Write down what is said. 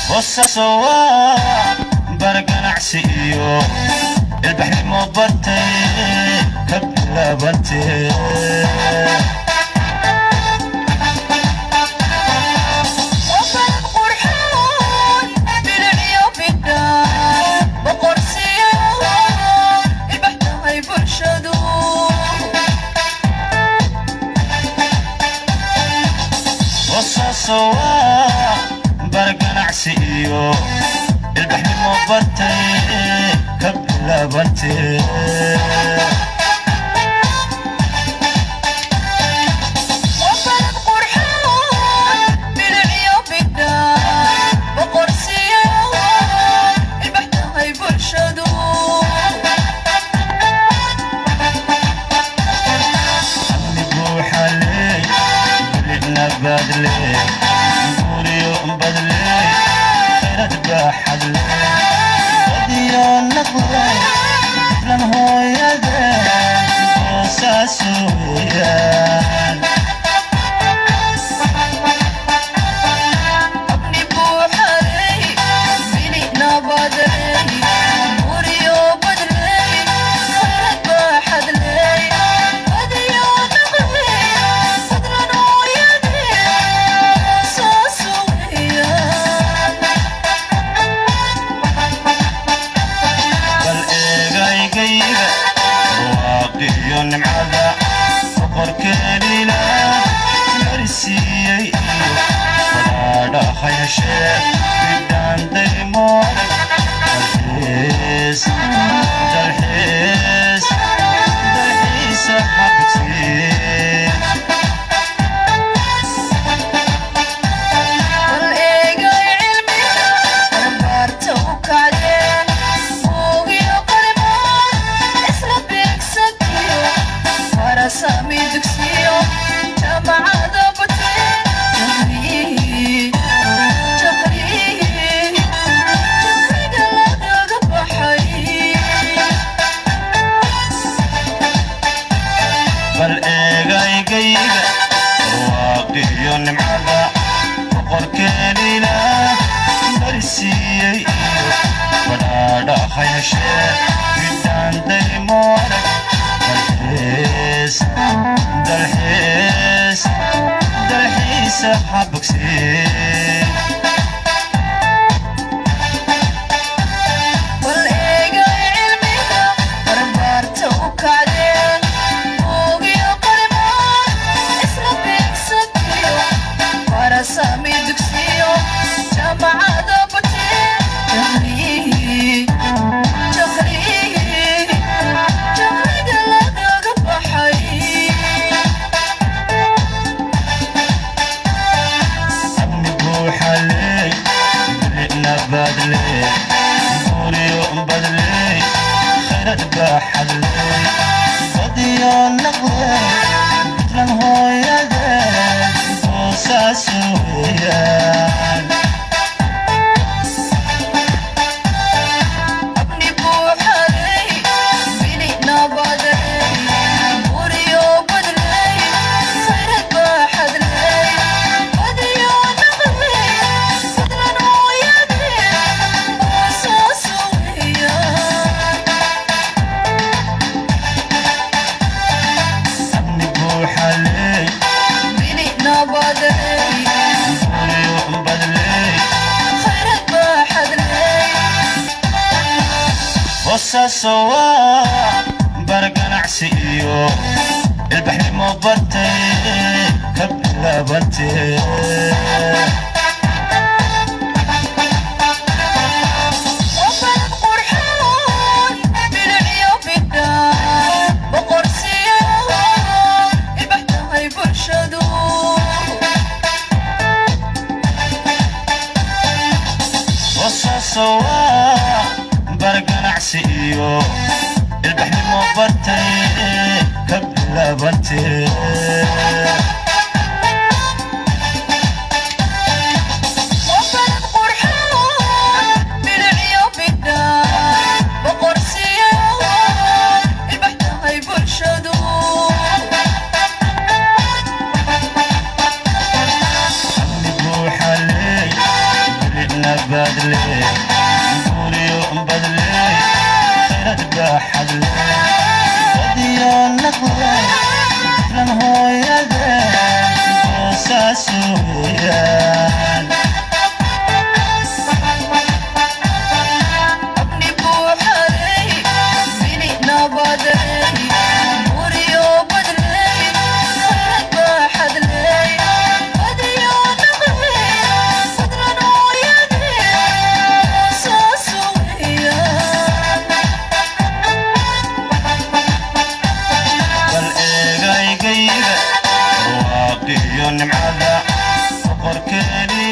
Boosaaso waa bar ganacsi iyo ilbaxnimo bartay ka bilaabantee. Waa qurxoon, bilicyo bidhaan, boqorsiyo ilbax tahay bulshadu. Boosaaso waa bar ganacsi iyo ilbaxnimo bartay ka bilaabantee. Waa balad qurxoon, bilicyo bidhaan, boqorsiyo ilbax tahay bulshadu. Amni buuxaley, bilicna baadley, guryo badley, khayrad baaxadley, badiyo naqley, lan hooyade Boosaaso weeyaan. Abni buuxaley, bilic nabadley, guryo badley, khayrad baaxadley, badiyo naqley, fadlan hooyadee Boosaaso weeyaan. Bal eegaygayga barwaaqiyo nimcada boqorkeenila marisiiyey iyo badhaadhaha heshee bidhaan daymoonay. Dalxiis, dalxiis, dalxiisa habogsiin. Bal eegay cilmiga barbaarta u kacdeen, buugiyo qalimaan isla beegsatiyo, farasami dugsiyo, jaamacada bateen, jahriyi jahriyi jahriga lagaga baxay. Bal eegaygayga barwaaqiyo nimcada boqorkeenila marisiiyey iyo badhaadhaha heshee bidhaan daymoonay. Dalxiis, dalxiis, dalxiisa habogsiin. Bal eegay cilmiga barbaarta u kacdeen, buugiyo qalimaan isla beegsatiyo, farasami dugsiyo, jaamacada bateen, jahriyi jahriyi jahriga lagaga baxay. Amni buuxaley, bilicna baadley, guryo badley, khayrad baaxadley, badiyo naqley, buntland hooyade Boosaaso weeyaan. Abni buuxaley, bilic nabadley, guryo badley, khayrad baaxadley, badiyo naqley, fadlan hooyadee Boosaaso weeyaan. Amni buuxaley, Bilic nabadley, guryo badley, khayrad baaxadley. Boosaaso waa bar ganacsi iyo ilbaxnimo bartay ka bilaabantee. Waa balad qurxoon, bilicyo bidhaan, boqorsiyo ilbax tahay bulshadu. Boosaaso waa bar ganacsi iyo ilbaxnimo bartay ka bilaabantee. Waa balad qurxoon, bilicyo bidhaan, boqorsiyo ilbax tahay bulshadu. Amni buuxaley, bilicna Nabadle, guryo badle, khayrad baaxadle, badiyo naqle, lan hooyade Boosaaso weeyaan. Abni buuxaley, bini nabadley, guryo badley, khayrad baaxadley, badiyo naqley, fadlan hooyadee Boosaaso weeyaan. Bal eegaygayga, barwaaqiyo nimcada boqorkeeniyo.